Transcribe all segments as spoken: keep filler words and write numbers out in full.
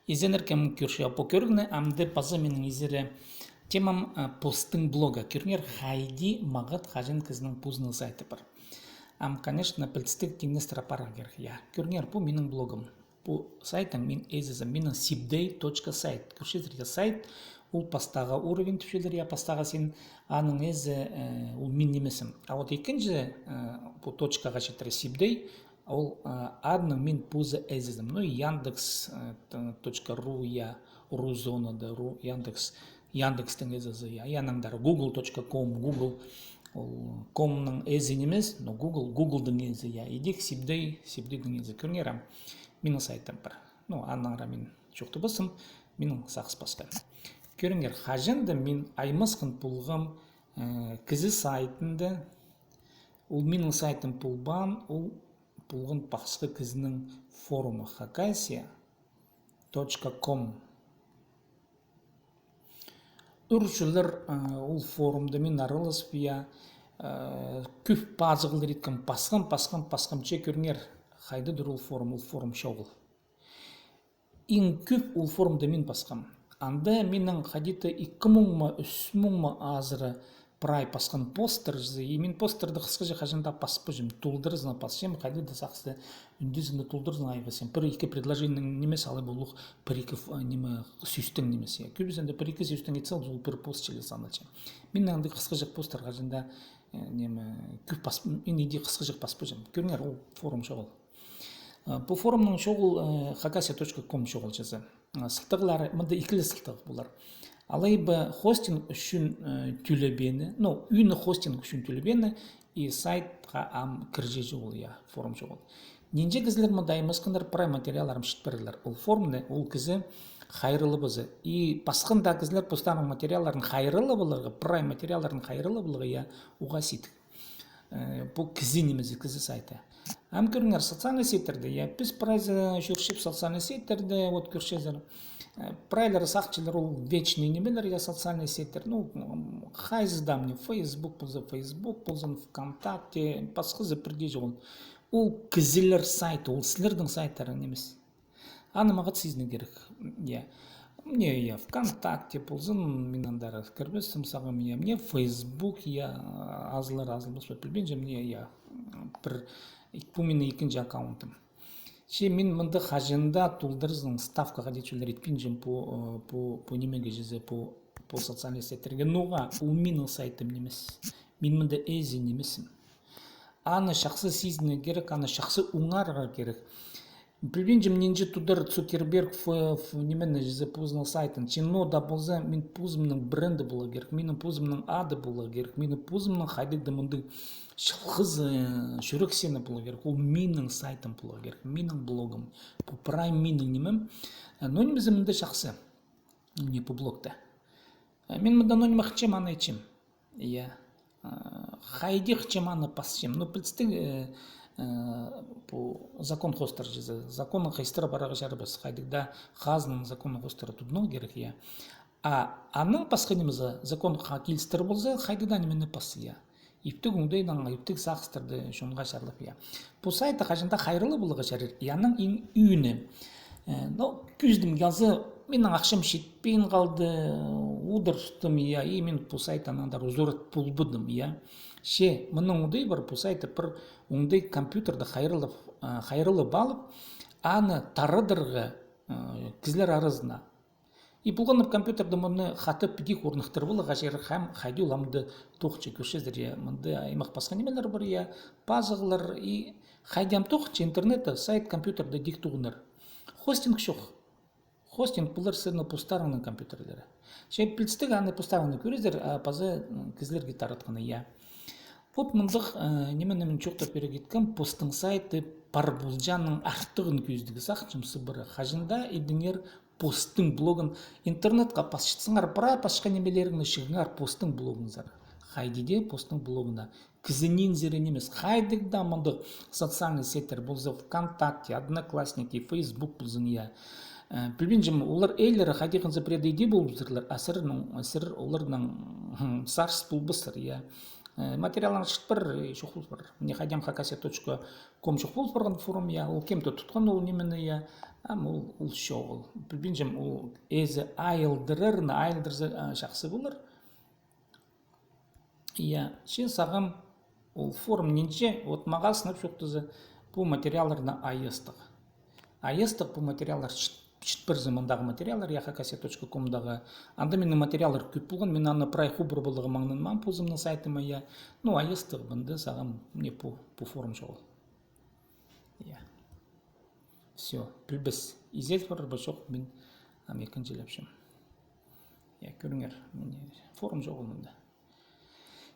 Изеннер, кем кӧрче пу кӧрігні, амды паза минің изере темам, а, постың блога. Кӧріңер, хайди мағат хаҷан кізінің позының сайты пар. Ам, конечно, пілдістіг тиңнестіре парарға кирек. Я, кӧріңер, пу минің блогым. Пу сайтың мин ээзізім, минің сибдей точка сайт. Кӧрчезер, я, сайт, ол пастағы уровень тіпчелер, я, пастағы син, аның ээзі, э, ол мин нимезім. А вот ікінҷі, э, пу точкаға читіре сибдей, ол, э, адының мин позы ээзізім. Ну, Яндекс, э, т-, точка ру, я, ру зонада, ру, Яндекс, Яндекстің ээзізі, я, я, анаңар Google точка ком, Google, ол комның ээзі нимес, но Google, Гуглдың ээзі, я, идӧк сибдей, сибдейдің ээзі. Кӧріңер, ам, минің сайтым пар. Ну, аннаңар мин чоохтабаспын, минің сағыс пасха. Кӧріңер, хаҷан даа мин аймасхан полғам, э, кізі сайтында, ол минің сайтым полбаан, ол полған пасха кізінің форумы, хакасия точка ком. Ӱр чыллар, э, ол форумда мин араласып, я, э, кӧп пазығлар иткем, пасхам, пасхам, пасхам, че кӧріңер, хайдадыр ол форум, ол форум чоғыл. Иң кӧп ол форумда мин пасхам. Анда минің хайди-да ікі муң ма, ӱс муң ма азыра прай пасхан посттар чізе. И мин посттарды хысхаҷах хаҷан даа паспаҷам, толдыразына пасчам, хайди-да сағысты ӱндезінде толдыразына айғасчам. Пір-ікі предложениенің нимес, алай ба улуғ пір-ікі ф-, а, ниме, сӧстің нимес, я. Кӧбізінде пір-ікі сӧстің итсе, ол пір пост чіли саналча. Мин андағ хысхаҷах посттар хаҷан даа, э, ниме, кӧп пас-, мин иди хысхаҷах паспаҷам. Кӧріңер, ол форум чоғыл. Э, пу форумның чоғыл, э, хакасия точка ком чоғыл чізе. Э, сылтағлары, мында ікі ле сылтағ полар. Алай ба хостинг ӱчӱн, э, тӧлебеені, ну, ӱні хостинг ӱчӱн тӧлебеені, и сайтха ам кірҷе чоғыл, я, форум чоғыл. Нинҷе кізілер мында аймасханнар, прай материалларым чіт пирерлер. Ол форумны ол кізі хайраллап алза. И пасха даа кізілер постарының материалларын хайраллап аларға, прай материалларын хайраллап аларға, я, уғаа сидік. Э, пу кізі нимезі, кізі сайты. Ам кӧріңер, социальный сетьтерде, я, піс прайзы чӧрчебіс социальный сетьтерде, вот кӧрчезер. Э, прайлары сағынчалар ол вечный нимелер, я, социальный сетьтер. Ну, м, хайзы даа мына, Facebook полза, Facebook ползын, ВКонтакте, пасхазы пірдее чоғыл. Ол кізілер сайты, ол сілернің сайттарың нимес. Аны мағат сизінерге кирек. Я. Мына, я, ВКонтакте ползын, мин андар кірбестім сағам, я. Мына Facebook, я, азылар, азылбас па, пілбинчем, мына, я, пір, пу минің ікінҷі аккаунтым. Че мин мында хаҷан даа толдыразынаң, ставкаға тіпчелер, итпинчем пу, э, пу, пу нимеге чізе, пу, пу социальный сетьтерге. Ноға, ол минің сайтым нимес. Мин мында ээзі нимеспін. Аны чахсы сизінерге кирек, аны чахсы оңарарға кирек. Пілбинчем, нинҷе тудар Цукерберг ф-, ф-, нимені чізе, позының сайтын. Че ноо даа полза, мин позымның бренді поларға кирек, минің позымның ады поларға кирек, минің позымның хайдағ даа мындағ чылғызы, э, чӱрек сині поларға кирек. Ол минің сайтым поларға кирек, минің блогым. Пу прай минің нимем. Э, ноо нимезі мында чахсы. Не пу блогта. Э, мин мында ноо ниме хынчам, аны итчем. Я. Э, хайди хынчам, аны пасчам. Ну, пілдістіг, э, э, пу закон хоостыра чізе. Законнаң хығыстыра парарға чарабас. Хайдағ даа хазнаның законнаң хоостыра тудынарға кирек, я. А аның пасха нимезі законға килістіре полза, хайдағ даа нимені пас, я. Иптіг оңдайнаң, иптіг сағыстарды чонға чарлап, я. Пу сайтты хаҷан даа хайраллап аларға чарир, я, аның иң ӧӧні. Э, ну, кӧзідімге алза, минің ахчам читпин халды, удур туттым, я, и мин пу сайтты андар узурат полбадым, я. Че, мының оңдайы пар, пу сайтты пір оңдай компьютерді хайраллап, э, хайраллап алып, аны тарадарға, э, кізілер аразына. И полған компьютерде мыны хатап піди орныхтырып аларға чарир, хам хайди ол амды тоғынча, кӧрчезер, я, мында аймах пасха нимелер пар, я, пазығлар, и хайди ам тоғынча интернетте, сайт компьютерде тик тоғынар. Хостинг чох. Хостинг полар сірернің постарыңның компьютерлері. Че пілдістіг, аны постарыңны кӧрерзер, а паза, м, кізілерге таратханы, я. Вот мындағ, э, нимені мин чоохтап пирерге иткем, постың сайты пар полҷаңның артығын кӧзідіг сағынчам сыбыра. Хаҷан даа идіңер постың блогын, интернетке пасчатсаңар, прай пасчатхан нимелеріңні чыыңар постың блогыңзар. Хайди дее постың блогына. Кізі нинзер нимес. Хайдағ даа мындағ социальный сетьтер полза, ВКонтакте, Одноклассники, Facebook ползын, я. Э, пілбинчем, олар ээлері хайдағ-да запрет иде полыбызарлар, а сірер, сірер оларнаң, хм, сарыс полбассар, я. Э, материалларың чыт пар, э, чох пол пар. Мына хайди ам хакасия точка ком чох пол парған форум, я, ол кем-то тутхан ол нимені, я. Ам ол, ол чоғыл. Пілбинчем, ол ээзі айылдырар ны, айылдырза, а, чахсы полар. Я, че сағам ол форум нинҷе, вот мағаа сынап чоохтаза, пу материалларны айастығ. Айастығ пу материаллар, чіт-, чіт парза мындағы материаллар, я хакасия точка комдағы. Анда минің материаллар кӧп полған, мин аны прай хубар поларға маңнанмаам позымның сайтыма, я. Ну, айастығ мында сағам, не, пу, пу форум чоғыл. Я. Всё, пілбес. Изет парар ба, чох, мин ам екінҷілепчем. Я, кӧріңер, міне, форум чоғыл мында.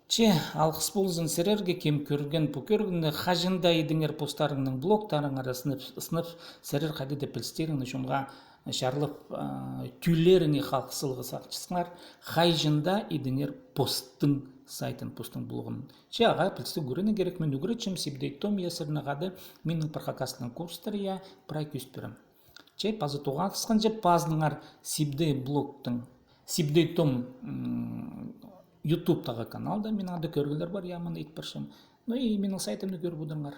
Че, алғыс ползын сірерге, кем кӧрген пу кӧрігні, хаҷан даа идіңер постарыңның блогтарыңар сынап, сынап, сірер хайди даа пілістеріңні чонға чарлап, а, тӧллеріңе халғызарға сағынчатсаңар, хаҷан даа идіңер посттың сайтын, посттың блогын. Че, ағаа пілістіг ӱгренерге кирек, мин ӱгретчем, Сибдей Том, я, сірернең хада минің пір хакастың курстар, я, прай кӧзіт пирем. Че, паза тоғасханҷа, пазыныңар Сибдей блогтың, Сибдей Том, м, ютубтағы каналда, минің анда кӧріглер пар, я, мыны ит парчам. Ну и минің сайтымны кӧріп одырыңар.